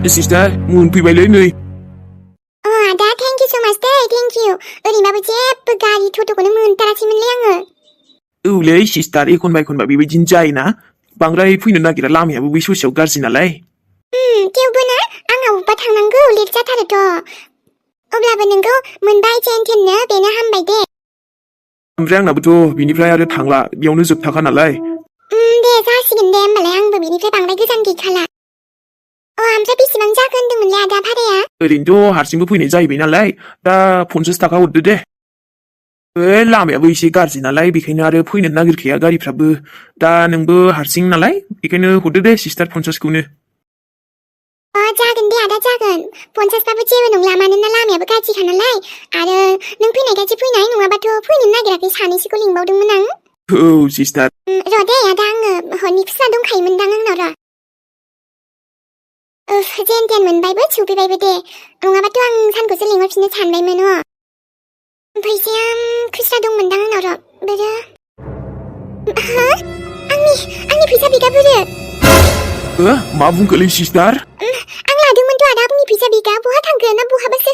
Sister, मोनफैबायलै नै। आदा thank you सो माच दै थेंक इउ ओरैनोबाबो जेबो गारि थट'खौनो मोनथारासैमोनलै आङो। औलै सिस्टार एखनबा बेबायदिनो जायोना बांद्राय फैनो नागिरा लामायाबो बै ससेयाव गाज्रि नालाय। थेवबो ना आंहा अबेबा थांनांगौ लेट जाथारोथ'। अब्लाबो नोंखौ मोनबाय जेन थेननो बेनो हामबाय दे। ओमफ्राय आंनाबोथ' बिनिफ्राय आरो थांला बेयावनो जोबथाखा नालाय। दे जासिगोन दे होमबालाय आंबो बेनिफ्राय बांद्राय गोजान गैखाला। ओमफ्राय बेसेबां जागोन होनदोंमोनलाय आदा भाराया? ओरैनोथ' हारसिंबो फैनाय जाहैबाय नालाय दा 50 थाखा हरदो दे। लामायाबो एसे गाज्रि नालाय बेखायनो आरो फैनो नागिरखाया गारिफ्राबो दा नोंबो हारसिं नालाय बेखायनो हरदो दे सिस्टार 50खौनो। जागोन दे आदा जागोन 50बाबो जेबो नंला मानोना लामायाबो गाज्रिखा नालाय आरो नों फैनायखायसो फैनाय नङाबाथ' फैनो नागिराखै सानैसोखौ लिंबावदोंमोन आं। औ सिस्टार। र' दे आदा आङो हरनि खुस्रा दंखायोमोनदां आंनाव र'। जेन थेन मोनबायबो सौफैबायबो दे नङाबाथ' आं सानखौसो लिंहरफिननो सानबायमोन फैसाया खुस्रा दंमोनदां आंनाव र' बोरो आंनि फैसा बिगा बोरो मा बुंखोलै सिस्टार? आं लादोंमोनथ' आदा आंनि फैसा बिगा बहा थांखो ना बहाबासो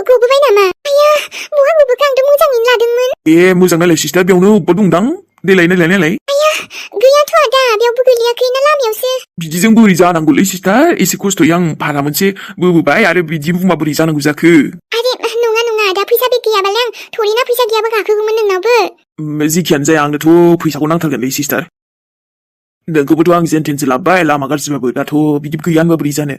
गबोबाय नामा? आया बहा गबोखो आंथ' मोजाङैनो लादोंमोन। मोजां नायलाय सिस्टार बेयावनो अबेबा दंदां देलाय नायलाय। आया गैयाथ' आदा बेयावबो गोलैयाखै ना लामायावसो। बिदिजों बोरै जानांगौलै सिस्टार एसे खस्थ'यै आं भारा मोनसे बोबोबाय आरो बिदि बुंबा बोरै जानांगौ जाखो? आरे नङा आदा फैसा बे गैयाबालाय आं थरिना फैसा गैयाबा गाखोगौमोन नोंनावबो। जेखियानो जाया आंनोथ' फैसाखौ नांथारगोनलै सिस्टार। नोंखौबोथ' आं जेन थेनसो लाबबाय लामा गाज्रिबाबो दाथ' बिदि गैया होनबा बोरै जानो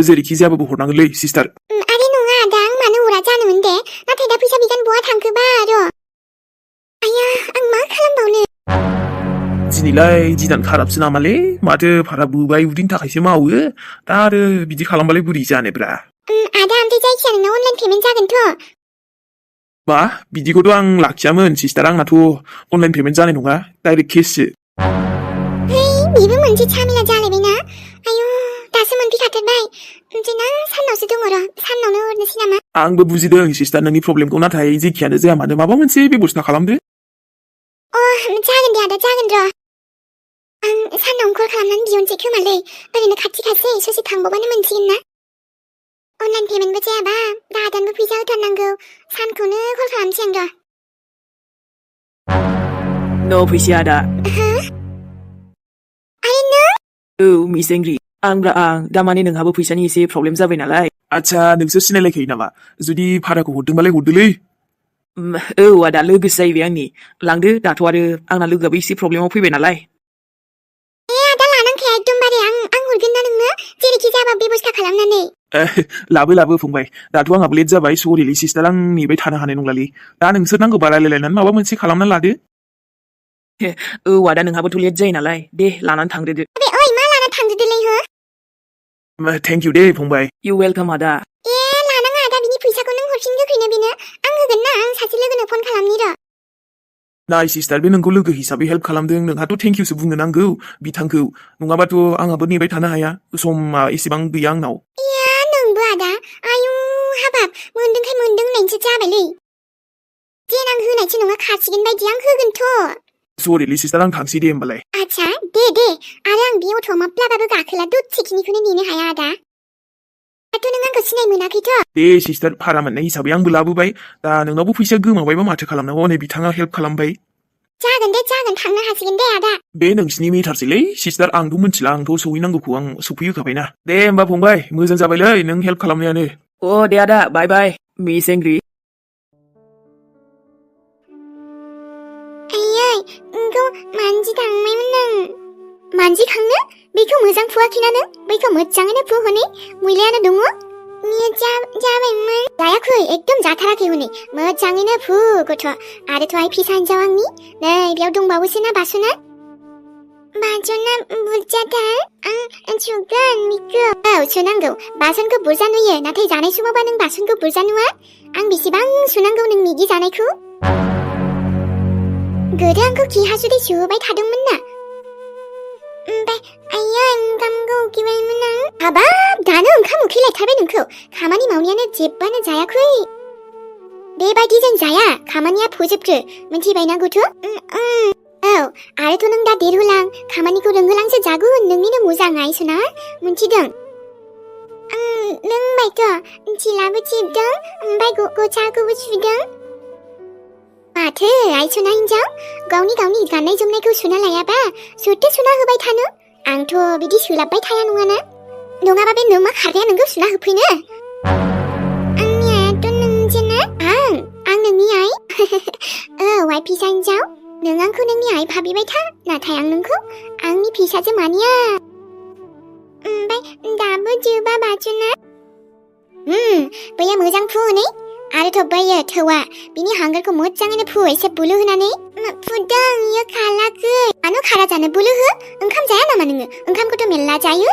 जेरैखि जायाबाबो हरनांगोनलै सिस्टार। आरे नङा आदा आं मानो हरा जानोमोन दे नाथाय दा फैसा बिगान बहा थांखोबा र' आया आं मा खालामबावनो। दिनैलाय दिनानो खाराबसो नामालै माथो भारा बोबाय उदैनि थाखायसो मावो दा आरो बिदि खालामबालाय बोरै जानोब्रा। आदा ओमफ्राय जायखिया नोंनाव अनलाइन पेमेन्ट जागोनथ'? मा बिदिखौथ' आं लाखियामोन सिस्टार आंनाथ' अनलाइन पेमेन्ट जानाय नङा डाइरेक्ट केससो। बेबो मोनसे झामेला जालायबायना आयु दासो मोनफैखाथारबाय जोंना सानावसो दङ र' सानावनो हरनोसै नामा? आंबो बुजिदों सिस्टार नोंनि प्रब्लेमखौ नाथाय जेखियानो जाया मानो माबा मोनसे बेबस्था खालामदो। जागोन दे आदा जागोन र' आं सानावनो कल खालामनानै बिहरनोसै खोमालै ओरैनो खाथि ससे थांबावबानो मोनसिगोन ना। अनलाइन पेमेन्टबो जायाबा दादानबो फैसा होथारनांगौ सानखौनो कल खालामसै आं र'। न' फैसाया आदा। औ मिस एंग्रि आं दामाने नोंहाबो फैसानि एसे प्रब्लेम जाबाय नालाय। आच्छा नोंसोर सिनायलायखायो नामा? जुदि भाराखौ हरदोंबालाय हरदोलै। औ आदा लोगोसो जाहैबाय आंनि लांदो दाथ' आरो आंना लोगोआबो एसे प्रब्लेमाव फैबाय नालाय। आदा लानांखाया एकदमबारे आं हरगोन ना नोंनो जेरैखि जाबा बेबस्था खालामनानै। लाबो फंबाय दाथ' आंहाबो लेट जाबाय सरिलै सिस्टार आं नेबाय थानो हानाय नंलालै दा नोंसोर नांगौबा रायलायलायनानै माबा मोनसे खालामना लादो। औ आदा नोंहाबोथ' लेट जायो नालाय दे लानानै थांग्रोदो। ओइ मा लाना थांदोलै हो? थेंक इउ दे फंबाय। इउ वेलकाम आदा। लानाङा आदा बिनि फैसाखौ नों हरफिनग्रोफिनो बेनो आं होगोन ना आं सासे लोगोनो फन खालामनि र'। नाय सिस्टार बे नोंखौ लोगो हिसाबै हेल्प खालामदों नोंहाथ' थेंक इउसो बुंनो नांगौ बिथांखौ नङाबाथ' आंहाबो नेबाय थानो हाया समा एसेबां गैया आंनाव। नोंबो आदा आयु हाबाब मोनदोंखाय मोनदों होननायसो जाबायलै जेन आं होनायसो नङा खासिगोन बायदि आं होगोनथ'। सरिलै सिस्टार आं थांसै दे होमबालाय। आच्छा दे आरो आं बे अट'आव माब्लाबाबो गाखोला दसेखिनिखौनो नेनो हाया आदा। दाथ' नों आंखौ सिनाय मोनाखैथ'? दे सिस्टार भारा मोननाय हिसाबै आंबो लाबोबाय दा नोंनावबो फैसा गोमाबायबा माथो खालामनांगौ हनै बिथाङा हेल्प खालामबाय। जागोन थांनो हासिगोन दे आदा। बे नोंसिनि मेटारसैलै सिस्टार आंथ' मिथिला आंथ' सौहैनांगौखौ आं सौफैहोखाबायना। दे होमबा फंबाय मोजां जाबायलै नों हेल्प खालामनायानो। दे आदा बाय बाय मिस एंग्रि। नोंखौ मानजिखांबायमोन नों मानजिखांनो बेखौ मोजां फुवाखैना नों बैखौ मोजाङैनो फु हनै मैलायानो दङ बियो जाबायमोन जायाखै एकदम जाथाराखै हनै मोजाङैनो फु गथ' आरो थहाय फिसा हिन्जाव आंनि नै बेयाव दंबावोसो ना बासना बुरजाथार आं सुगोन बेखौ औ सुनांगौ बासनखौ बुरजा नुयो नाथाय जानाय समावबा नों बासनखौ बुरजा नुवा आं बेसेबां सुनांगौ नों मेगि जानायखौ गोदो आंखौ खि हासुदै सुहोबाय थादोंमोन ना ओमफ्राय आइया ओंखामखौ उखैबायमोन आं हाबाब दानो ओंखाम उखैलायथारबाय नोंखौ खामानि मावनायानो जेबबानो जायाखै बेबायदि जों जाया खामानिया फोजोबदो मिथिबायना गथ' औ आरोथ' नों दा देरहोलां खामानिखौ रोंहोलांसो जागोन नोंनिनो मोजां आइसना मिथिदों नों बायथ' चिलाबो चिबदों ओमफ्राय गचाखौबो सुदों माथो आइसना हिन्जाव गावनि गाननाय जोमनायखौ सुना लायाबा सोरथो सुना होबाय थानो आंथ' बिदि सुलाबबाय थाया नङाना नङाबा बे नों मा खारनाया नोंखौ सुना होफैनो आंनि आइयाथ' नोंजेना आं नोंनि आइ आइ फिसा हिन्जाव नों आंखौ नोंनि आइ भाबिबाय था नाथाय आं नोंखौ आंनि फिसाजो मानिया ओमफ्राय दाबो जोबा बाथुना बैयो मोजां फुनै आरोथ' बैयो थौआ बिनि हांगारखौ मोजाङैनो फु एसे बुलु होनानै फुदों इयो खालाखै मानो खारा जानो बुलु हो ओंखाम जाया नामा नोङो ओंखामखौथ' मेल्ला जायो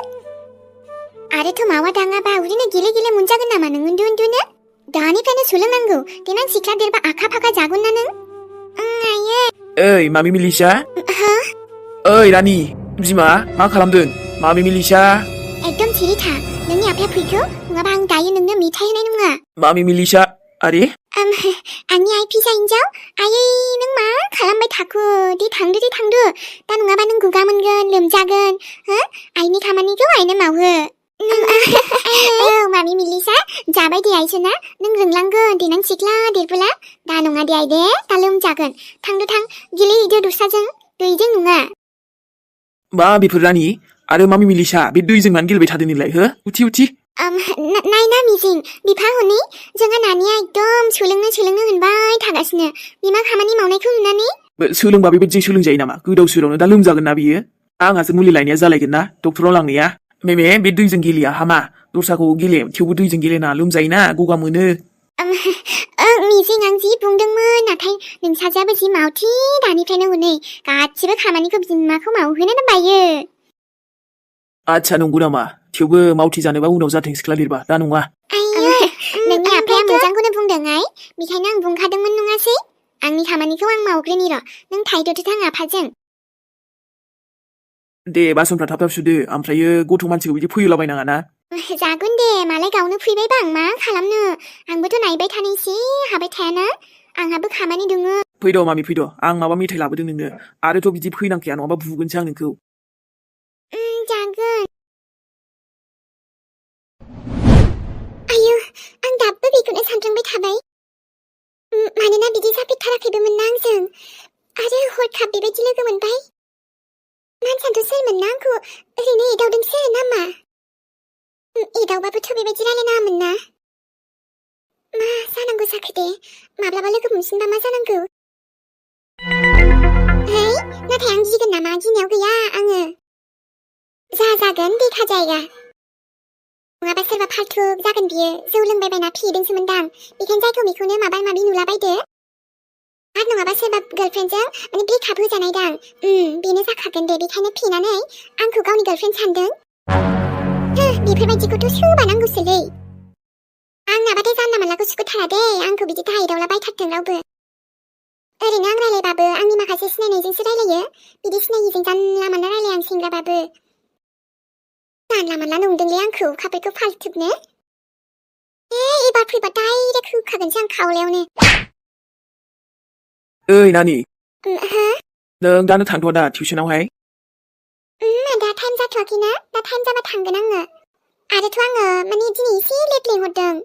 आरोथ' मावा दाङाबा उदैनो गेले मोनजागोन नामा नों उन्दुनो दानिफ्रायनो सोलोंनांगौ देनां सिख्ला देरबा आखा फाखा जागोन ना नों आइयो ओइ मामि मिलिसा हो ओइ रानि बिमा मा खालामदों मामि मिलिसा एकदम सिरि था नोंनि आफाया फैखो नङाबा आं दायो नोंनो मेथाइ होनाय नङा मामि मिलिसा आरे आंनि आइ फिसा हिन्जाव आयै नों मा खालामबाय थाखो दे थांदो दा नङाबा नों गुगा मोनगोन लोमजागोन हो आइनि खामानिखौ आइनो मावहो मामि मिलिसा जाबाय दे आइसोना नों रोंलांगोन देनां सिख्ला देरबोला दा नङा दे आइ दे दा लोमजागोन थां गेलेहैदो दस्राजों दैजों नङा मा बेफोर रानि आरो मामि मिलिसा बे दैजों मानो गेलेबाय थादों नोंलाय हो उथि नायना मिजिं बिफा हनै जोंहा नानिया एकदम सोलोंनो होनबाय थागासिनो बिमा खामानि मावनायखौ नुनानै सोलोंबा बेबायदि सोलोंजायो नामा गोदाव सोरावनो दा लोमजागोन ना बियो आंहासो मुलि लायनाया जालायगोन ना डक्टराव लांनाया मेमे बे दैजों गेलेया हामा दस्राखौ गेले थेवबो दैजों गेलेना लोमजायोना गगा मोनो मिजिं आं जि बुंदोंमोन नाथाय नोंसाजाबो जि मावथि दानिफ्रायनो हनै गासिबो खामानिखौ बिमाखौ मावहोनो बायो आच्छा नंगौ नामा थेवबो मावथि जानोबा उनाव जाथों सिख्ला देरबा दा नङा नोंनि आफाया मोजांखौनो बुंदों आइ बेखायनो आं बुंखादोंमोन नङासै आंनि खामानिखौ आं मावग्रोनि र' नों थाइद'दो थां आफाजों दे बासनफ्रा थाब सुदो ओमफ्रायो गथ' मानसिखौ बिदि फैयोलाबायनाङा ना जागोन दे मालाय गावनो फैबायबा आं मा खालामनो आंबोथ' नायबाय थानायसै हाबाय थायाना आंहाबो खामानि दङ फैद' मामि फैद' आं माबा मेथाइ लाबोदों नोंनो आरोथ' बिदि फैनांखाया नङाबा बुगोनसो आं नोंखौ जागोन आयौ आं दाबो बेखौनो सानफ्लांबाय थाबाय मानोना बिदि जाफेरथाराखैबोमोन ना आंजों आरो हरखाब बेबायदि लोगो मोनबाय मानसियाथ' सोरमोन ना आंखौ ओरैनो एदावदोंसो नामा एदावबाबोथ' बेबायदि रायलायनाङामोन ना मा जानांगौ जाखो दे माब्लाबा लोगो मोनफिनबा मा जानांगौ नाथाय आं गिगोन नामा गिनायाव गैया आङो जागोन देखा जायगा नङाबा सोरबा फाल्थु जागोन बियो जौ लोंबायबायना फेदोंसोमोनदां बेखायनो जायखौ बेखौनो माबा माबि नुलाबायदो आरो नङाबा सोरबा गार्लफ्रेन्डजों माने ब्रेकआप होजानायदां बेनो जाखागोन दे बेखायनो फेनानै आंखौ गावनि गार्लफ्रेन्ड सानदों बेफोरबायदिखौथ' सोबानांगौसोलै आंनाबाथाय जानला मानलाखौ सुखुथारा दे आंखौ बिदि दाहायदावलाबायथारथों रावबो ओरैनो आं रायलायबाबो आंनि माखासे सिनायनायजोंसो रायलायो बिदि सिनायिजों जानला मानला रायलाया आं सेंग्राबाबो जानला मानला नंदोंलै आंखौ खाफायखौ फाल्थुबनो एबार फैबा डाइरेक्ट होखागोनसो आं खावलायावनो ओइ नानि हो नों दानो थांथ'आ दा टिउसनावहाय दा टाइम जाथ'वाखैना दा टाइम जाबा थांगोन आङो आरोथ' आङो माने दिनै एसे लेट लेंहरदों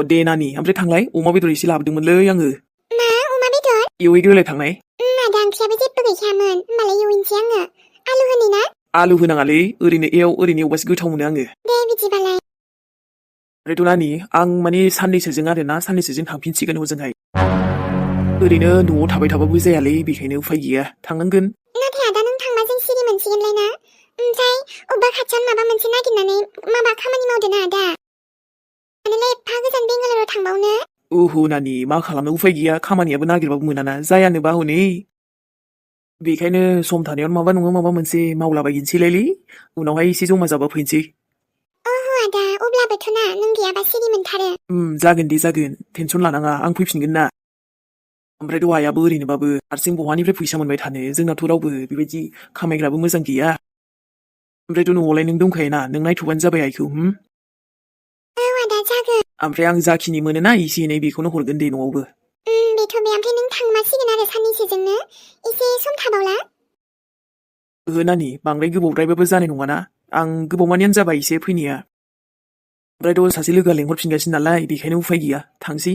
दे नानि ओमफ्राय थांलाय अमा बेदर एसे लाबोदोंमोनलै आङो मा अमा बेदर एवहैग्रोलाय थांनाय आदा ओंख्रियाबो जेबो गैखायामोन होमबालाय एवहैनोसै आङो आलु होनि ना आलु होनाङालै ओरैनो एवबासो गोथाव मोनो आङो दे बिदिबालाय ओमफ्रायथ' नानि आं माने साननैसोजों थांफिनसिगोन हजोंहाय ओरैनो न'आव थाबाय थाबाबो जायालै बेखायनो उफाय गैया थांनांगोन नाथाय आदा नों थांबा जों सिरि मोनसिगोनलाय ना ओमफ्राय अबेबा खाथियाव माबा मोनसे नागिरनानै माबा खामानि मावदो ना आदा मानोलाय एफा गोजान बेंगालराव थांबावनो ओहो नानि मा खालामनो उफाय गैया खामानियाबो नागिरबाबो मोनाना जायानोबा हनै बेखायनो सम थानायाव माबा नङा माबा मोनसे मावलाबायनोसैलायलै उनावहाय एसे जमा जाबा फैनोसै आदा अब्लाबोथ' ना नों गैयाबा सिरि मोनथारो जागोन दे जागोन टेनसन लानाङा आं फैफिनगोन ना ओमफ्राय दहायाबो ओरैनोबाबो हारसिं बहानिफ्राय फैसा मोनबाय थानो जोंनाथ' रावबो बेबायदि खामायग्राबो मोजां गैया ओमफ्रायथ' न'आवलाय नों दंखायोना नों नायथ'बानो जाबाय आइखौ आदा जागोन ओमफ्राय आं जाखिनि मोनोना एसे एनै बेखौनो हरगोन दे न'आवबो बेथ' बे ओमफ्राय नों थांमारसिगोन आरो साननैसोजोंनो एसे सम थाबावला नानि बांद्राय गोबावद्रायबाबो जानाय नङाना आं गोबावमानियानो जाबाय एसे फैनाया ओमफ्रायथ' सासे लोगोआ लेंहरफिनगासिनो नालाय बेखायनो उफाय गैया थांसै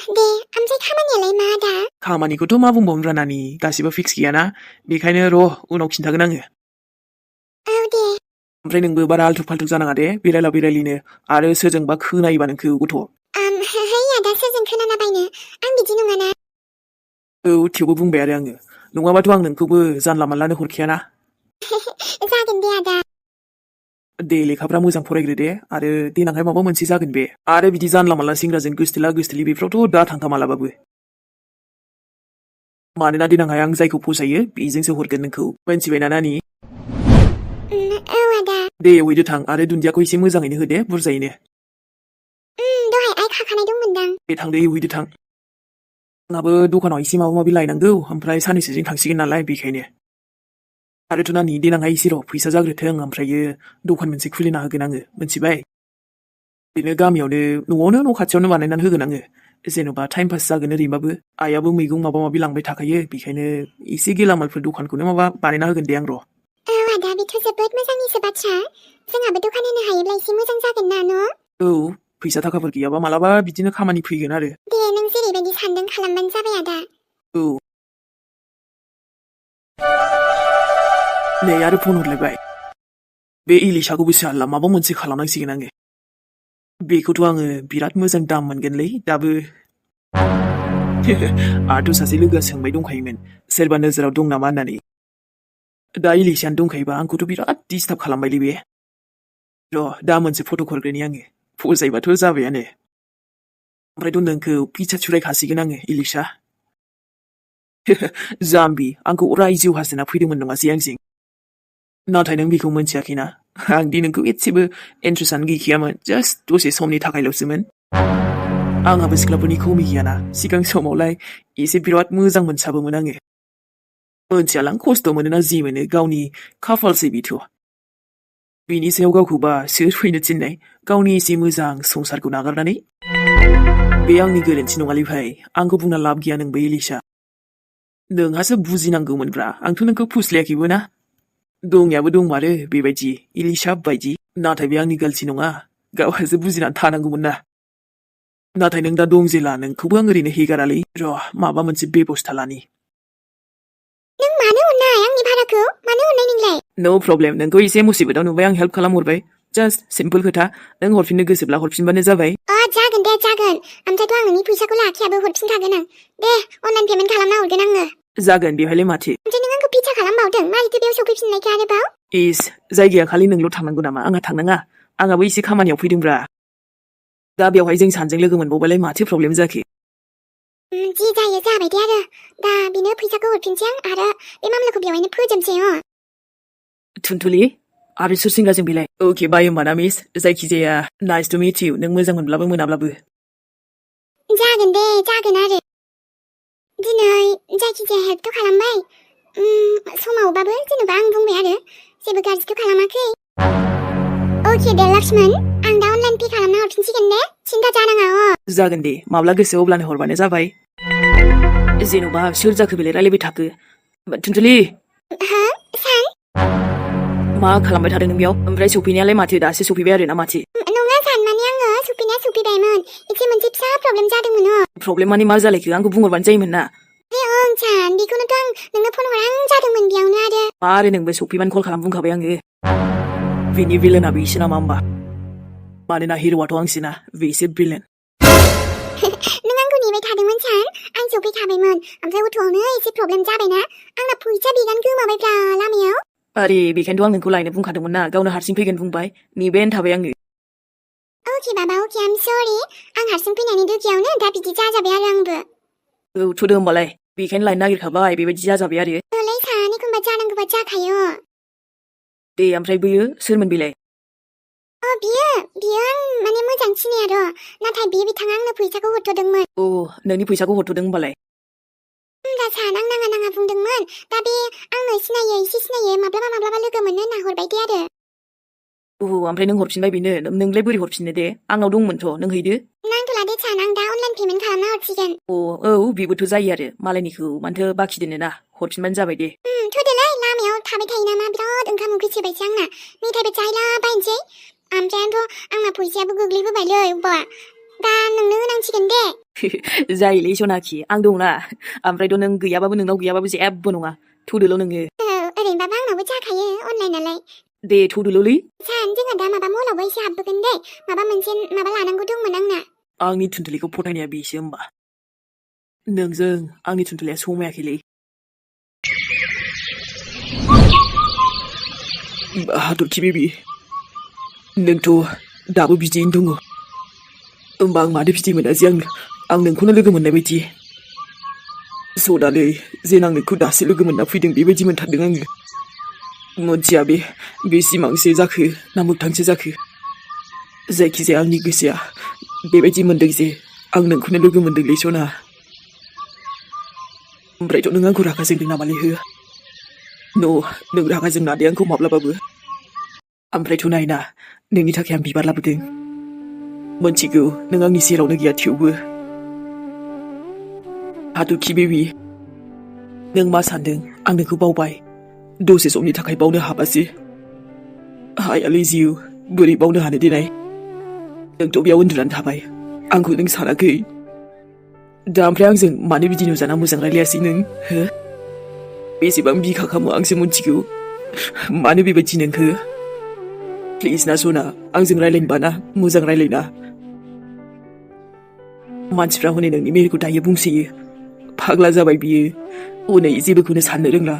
दे ओमफ्राय खामानियालाय मा दा खामानिखौथ' मा बुंबावनो रा नानि गासिबो फिक्स गैयाना बेखायनो र' उनाव खिन्थागोन आङो औ दे ओमफ्राय नोंबो बारा आल्थु फाल्थु जानाङा दे बेरायला बेरायलिनो आरो सोरजोंबा खोनायोबा नोंखौ गथ' है आदा सोरजों खोनाना बायनो आं बिदि नङाना औ थेवबो बुंबाय आरो आङो नङाबाथ' आं नोंखौबो जानला मानलानो हरखायाना जागोन दे आदा दे लेखाफ्रा मोजां फरायग्रो दे आरो देनांहाय माबा मोनसे जागोन बे आरो बिदि जानला मानला सेंग्राजों गोसथोला गोसथोलि बेफोरावथ' दा थांखा मालाबाबो मानोना देनांहाय आं जायखौ फसायो बेजोंसो हरगोन नोंखौ मोनथिबायना नानि औ आदा दे अवैदो थां आरो दुन्दियाखौ एसे मोजाङैनो हो दे बुरजायैनो दहाय आइ खाखानाय दंमोनदां दे थांदो अवैदो थां आंहाबो दखानाव एसे माबा माबि लायनांगौ ओमफ्राय साननैसोजों थांसिगोन नालाय बेखायनो आरोथ' नानि देनांहाय एसे र' फैसा जाग्रोथों ओमफ्रायो दखान मोनसे खुलिना होगोन आङो मोनथिबाय बिदिनो गामियावनो न'आवनो न' खाथियावनो बानायनानै होगोन आङो जेन'बा टाइम पास जागोन ओरैबाबो आइयाबो मैगं माबा माबि लांबाय थाखायो बेखायनो एसे गेलामालफोर दखानखौनो माबा बानायना होगोन दे आं र' औ आदा बेथ' जोबोद मोजांनिसो बाथ्रा जोंहाबो दखान होनो हायोब्ला एसे मोजां जागोन ना न' औ फैसा थाखाफोर गैयाबा मालाबा बिदिनो खामानि फैगोन आरो दे नों जेरैबायदि सानदों खालामबानो जाबाय आदा औ नै आरो फन हरलायबाय बे इलिसाखौबो साला माबा मोनसे खालामनांसिगोन आङो बेखौथ' आङो बिराद मोजां दाम मोनगोनलै दाबो आंहाथ' सासे लोगोआ सोंबाय दंखायोमोन सोरबा नोजोराव दं नामा होननानै दा इलिसायानो दंखायोबा आंखौथ' बिराद डिस्टार्ब खालामबायलै बे र' दा मोनसे फट' हरग्रोनि आङो फसायबाथ' जाबायानो ओमफ्रायथ' नोंखौ फिसा सुरायखासिगोन आङो इलिसा जाम्बि आंखौ अराय जिउ हास्थायना फैदोंमोन नङासै आंजों नाथाय नों बेखौ मोनथियाखैना आंदि नोंखौ एसेबो इन्ट्रेस्टआनो गैखायामोन जास्ट दसे समनि थाखायल'सोमोन आंहाबो सिख्लाफोरनि खमि गैयाना सिगां समावलाय एसे बिराद मोजां मोनसाबोमोन आङो मोनथियालां खस्थ' मोनोना जि मोनो गावनि खाफालसै बिथ' बिनि सायाव गावखौबा सोर फैनो थिननाय गावनि एसे मोजां संसारखौ नागारनानै बे आंनि गोरोन्थि नङालै भाइ आंखौ बुंना लाब गैया नोंबो इलिसा नोंहासो बुजिनांगौमोनब्रा आंथ' नोंखौ फुस्लायाखैबो ना दंनायाबो दंमारो बेबायदि इलिसा बायदि नाथाय बे आंनि गालसि नङा गावहासो बुजिनानै थानांगौमोन ना नाथाय नों दा दं जेला नोंखौबो आं ओरैनो हेगारालै र' माबा मोनसे बेबस्था लानि नों मानो हरनाय आंनि भाराखौ मानो हरनाय नोंलाय नो प्रब्लेम नोंखौ एसे मुसिबतआव नुबाय आं हेल्प खालामहरबाय जास्ट सिम्पोल खोथा नों हरफिननो गोसोब्ला हरफिनबानो जाबाय जागोन दे जागोन ओमफ्रायथ' आं नोंनि फैसाखौ लाखियाबो हरफिनखागोन आं दे अनलाइन पेमेन्ट खालामना हरगोन आङो जागोन बेवहायलाय माथो ओमफ्राय नों आंखौ पिज्जा खालामबावदों मारैथो बेयाव सौफैफिननायखो आरोबाव इस जायगाया खालि नोंल' थांनांगौ नामा आंहा थांनाङा आंहाबो एसे खामानियाव फैदोंब्रा दा बेवहाय जों सानैजों लोगो मोनबावबालाय माथो प्रब्लेम जाखो जि जायो जाबाय दे आरो दा बेनो फैसाखौ हरफिनसै आं आरो बे मामलाखौ बेवहायनो फोजोबसै थुनथुलि आरो सोर सिंगाजों बेलाय अके बाय होमबा ना मिस जायखिजाया नाइस टु मिट इउ नों मोजां मोनब्लाबो मोनाब्लाबो जागोन दे जागोन आरो दिनै जायखिजाया हेल्पथ' खालामबाय समावबाबो जेनेबा आं बुंबाय आरो जेबो गाज्रिथ' खालामाखै अके दे लक्ष्मण आं दा अनलाइन पे खालामना हरफिनसिगोन दे सिन्था जानाङा जागोन दे माब्ला गोसो अब्लानो हरबानो जाबाय जेन'बा सोर जाखो बेलाय रायलायबाय थाखो थुनथुलि हो सान मा खालामबाय थादों नों बेयाव ओमफ्राय सफैनायालाय माथो दासो सफैबाय आरो ना माथो नङा सान माने आङो सफैनाया सफैबायमोन एसे मोनसे फिसा प्रब्लेम जादोंमोन प्रब्लेम माने मा जालायखो आंखौ बुंहरबानो जायोमोन ना ओं सान बेखौनोथ' आं नोंनो फन हरां जादोंमोन बेयावनो आरो आरो नोंबो सफैबानो कल खालाम बुंखाबाय आङो बिनि भिलेना बेसो नामा होमबा मानोना हिर'आथ' आंसोना बेसो भिलेन नों आंखौ नेबाय थादोंमोन सान आं सफैखाबायमोन ओमफ्राय अट'आवनो एसे प्रब्लेम जाबायना आंना फैसा बिगान गोमाबायब्रा लामायाव आरे बेखायनोथ' आं नोंखौ लायनो बुंखादोंमोन ना गावनो हारसिं फैगोन बुंबाय नेबायानो थाबाय आङो अके बाबा अके आम सरि आं हारसिं फैनायनि दुखियावनो दा बिदि जाजाबाय आरो आंबो औ थ'दो होमबालाय बेखायनो लायनो नागिरखाबाय बेबायदि जाजाबाय आरो ओलै सान एखनबा जानांगौबा जाखायो दे ओमफ्राय बैयो सोरमोन बेलाय बियो आं माने मोजां सिनाया र' नाथाय बिथाङा आंनो फैसाखौ हरथ'दोंमोन अ नोंनि फैसाखौ हरथ'दों होमबालाय दा सान आं नाङा बुंदोंमोन दा बे आंनो सिनायो एसे सिनायो माब्लाबा लोगो मोनो होनना हरबाय दे आरो ओमफ्राय नों हरफिनबाय बेनो नोंलाय बोरै हरफिननो दे आंनाव दंमोनथ' नों हैदो नांथ'ला दे सान आं दा अनलाइन पेमेन्ट खालामना हरसिगोन औ बेबोथ' जायो आरो मालायनिखौ मानोथो बाखि दोनो ना हरफिनबानो जाबाय दे थोदोलाय लामायाव थाबाय थायो नामा बिराद ओंखाम ओंख्रि सोबायसै आंना मेथाइबो जाहैला बायनोसै ओमफ्रायथ' आंना फैसायाबो गोग्लैबोबायलै अब्बा दा नोंनो होनांसिगोन दे जायोलै सनाखि आं दंना ओमफ्रायथ' नों गैयाबाबो नोंनाव गैयाबाबो जेबो नङा थुदोल' नोङो ओरैनोबाबो आंनावबो जाखायो अनलाइनालाय दे थुदोल'लै सान जोंहा दा माबा मलावबो एसे हाबबोगोन दे माबा मोनसे माबा लानांगौ दंमोन आंना आंनि थुनथुलिखौ फथायनाया बेसो होमबा नोंजों आंनि थुनथुलिया समायाखैलै हाथरखि बेबि नोंथ' दाबो बिदियैनो दङ होमबा आं मानो बिदि मोनासै आं नोंखौनो लोगो मोननाय बायदि सनालै जेन आं नोंखौ दासो लोगो मोनना फैदों बेबायदि मोनथारदों आङो मोनथिया बे सिमांसो जाखो ना मोगथांसो जाखो जायखिजाया आंनि गोसोआ बेबायदि मोनदों जे आं नोंखौनो लोगो मोनदोंलै सना ओमफ्रायथ' नों आंखौ रागा जोंदों नामालै हो नों रागा जोंना दे आंखौ माब्लाबाबो ओमफ्रायथ' नायना नोंनि थाखाय आं बिबार लाबोदों मोनथिगौ नों आंनि सेरावनो गैया थेवबो हाथरखि बेबि नों मा सानदों आं नोंखौ बावबाय दसे समनि थाखाय बावनो हाबासो हायालै जिउ बोरै बावनो हानो देनाय नोंथ' बेयाव उन्दुनानै थाबाय आंखौ नों सानाखै दा ओमफ्राय आंजों मानो बिदि नुजाना मोजां रायलायासै नों हो बेसेबां बिखा खामो आंसो मोनथिगौ मानो बेबायदि नोंखो प्लिज ना सना आंजों रायलायनोबा ना मोजां रायलायना मानसिफ्रा हनै नोंनि मेहेरखौ दायो बुंसोयो फाग्ला जाबाय बियो हनै जेबोखौनो साननो रोंला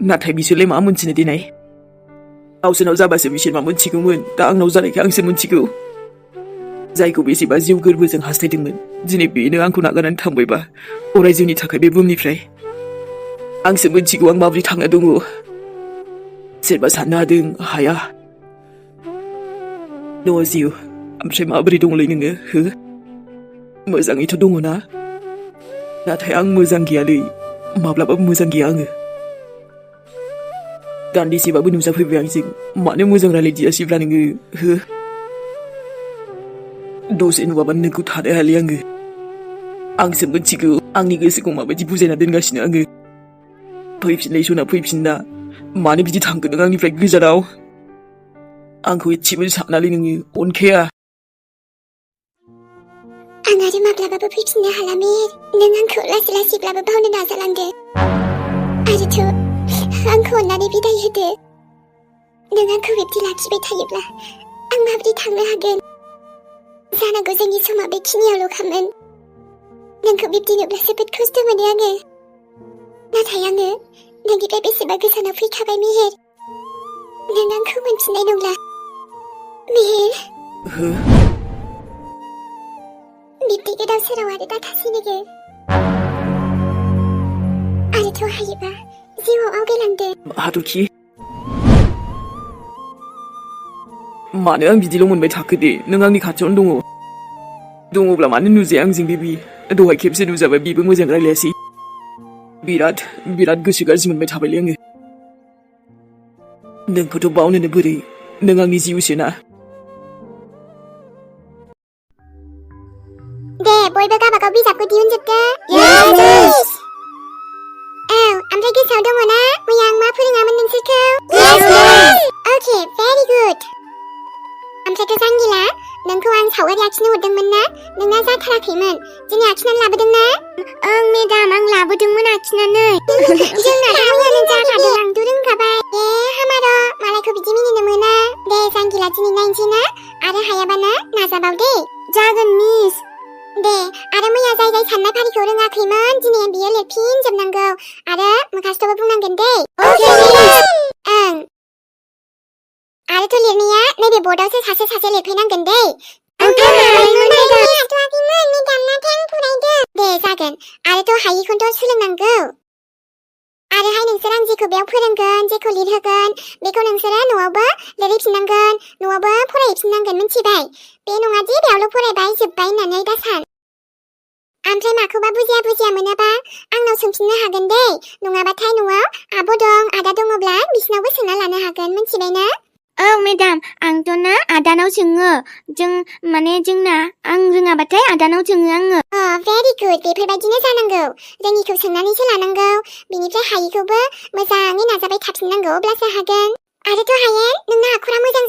नाथाय बिसोरलाय मा मोनथिनो देनाय गावसोरनाव जाबासो बिसोर मा मोनथिगौमोन दा आंनाव जानायखाय आंसो मोनथिगौ जायखौ बेसेबा जिउ गोरबोजों हास्थायदोंमोन दिनै बेनो आंखौ नागारनानै थांबायबा अराय जिउनि थाखाय बे बुहुमनिफ्राय आंसो मोनथिगौ आं माबोरै थांना दङ सोरबा साननो हादों हाया न' जिउ ओमफ्राय माबोरै दंलै नोङो हो मोजाङैथ' दङ ना नाथाय आं मोजां गैयालै माब्लाबाबो मोजां गैया आङो दान्दिसेबाबो नुजाफैबाय आंजों मानो मोजां रायलायदियासैब्ला नोङो हो दसे नुवाबानो नोंखौ थानो हायालै आङो आंसो मोनथिगौ आंनि गोसोखौ माबायदि बुजायना दोनगासिनो आङो फैफिनलै सना फैफिनना मानो बिदि थांखो नों आंनिफ्राय गोजानाव आंखौ एसेबो सानालै नोङो अनखाया आं आरो माब्लाबाबो फैफिननो हाला मेहेर नों आंखौ लासै लासैब्लाबो बावनो नाजालांदो आरोथ' आंखौ अननानै बिदाय होदो नों आंखौ बिब्दि लाखिबाय थायोब्ला आं माबोरै थांनो हागोन जानांगौ जोंनि समा बेखिनियावल'खामोन नोंखौ बिब्दि नुब्ला जोबोद खस्थ' मोनो आङो नाथाय आङो नोंनिफ्राय बेसेबा गोजानाव फैखाबाय मेहेर नों आंखौ मोनफिननाय नंला मेहेर बिब्दि गोदाव सोराव आरो दा थासै नोङो आरोथ' हायोबा जिउआव आवगायलांदो हाथरखि मानो आं बिदिल' मोनबाय थाखो दे नों आंनि खाथियावनो दङब्ला मानो नुजाया आंजों बेबि दहाय खेबसे नुजाबाय बेबो मोजां रायलायासै बिराद गोसो गाज्रि मोनबाय थाबायलै आङो नोंखौथ' बावनोनो बोरै नों आंनि जिउसोना दे बयबो गावबागाव बिजाबखौ दिहुनजोबदो औ ओमफ्राय गोसोआव दङ ना मैया आं मा फोरोङामोन नोंसोरखौ अके भेरि गुड ओमफ्रायथ' जांगिला नोंखौ आं सावगारि आखिनो हरदोंमोन ना नोंना जाथाराखैमोन दिनै आखिनानै लाबोदों ना ओं मेडाम आं लाबोदोंमोन आखिनानै जोंनाथ' मैयानो जाखादों आंथ' रोंखाबाय हामार' मालायखौ बिदि मिनिनो मोना दे जांगिला दिनै नायनोसै ना आरो हायाबा ना नाजाबाव दे जागोन मिस दे आरो मैया जाय जाय साननाय फारिखौ रोङाखैमोन दिनै बियो लिरफिनजोबनांगौ आरो मोखास्त'बो बुंनांगोन दे ओं आरोथ' लिरनाया नैबे बर्डआवसो सासे सासे लिरफैनांगोन दे दे जागोन आरोथ' हायिखौथ' सोलोंनांगौ आरोहाय नोंसोर आं जेखौ बेयाव फोरोंगोन जेखौ लिरहोगोन बेखौ नोंसोरो न'आवबो लिरहैफिननांगोन न'आवबो फरायहैफिननांगोन मिथिबाय बे नङादि बेयावल' फरायबाय जोब्बाय होननानै दा सान ओमफ्राय माखौबा बुजिया मोनाबा आंनाव सोंफिननो हागोन दे नङाबाथाय न'आव आब' दं आदा दङब्ला बिसिनावबो सोंना लानो हागोन मिथिबाय ना औ मेडाम आंथ' ना आदानाव सोङो जोंना आं रोङाबाथाय आदानाव सोङो आङो भेरि गुड बेफोरबायदिनो जानांगौ रोङिखौ सोंनानैसो लानांगौ बिनिफ्राय हायिखौबो मोजाङै नाजाबाय थाफिननांगौ अब्लासो हागोन आरोथ' हायेन नोंना आखरा मोजां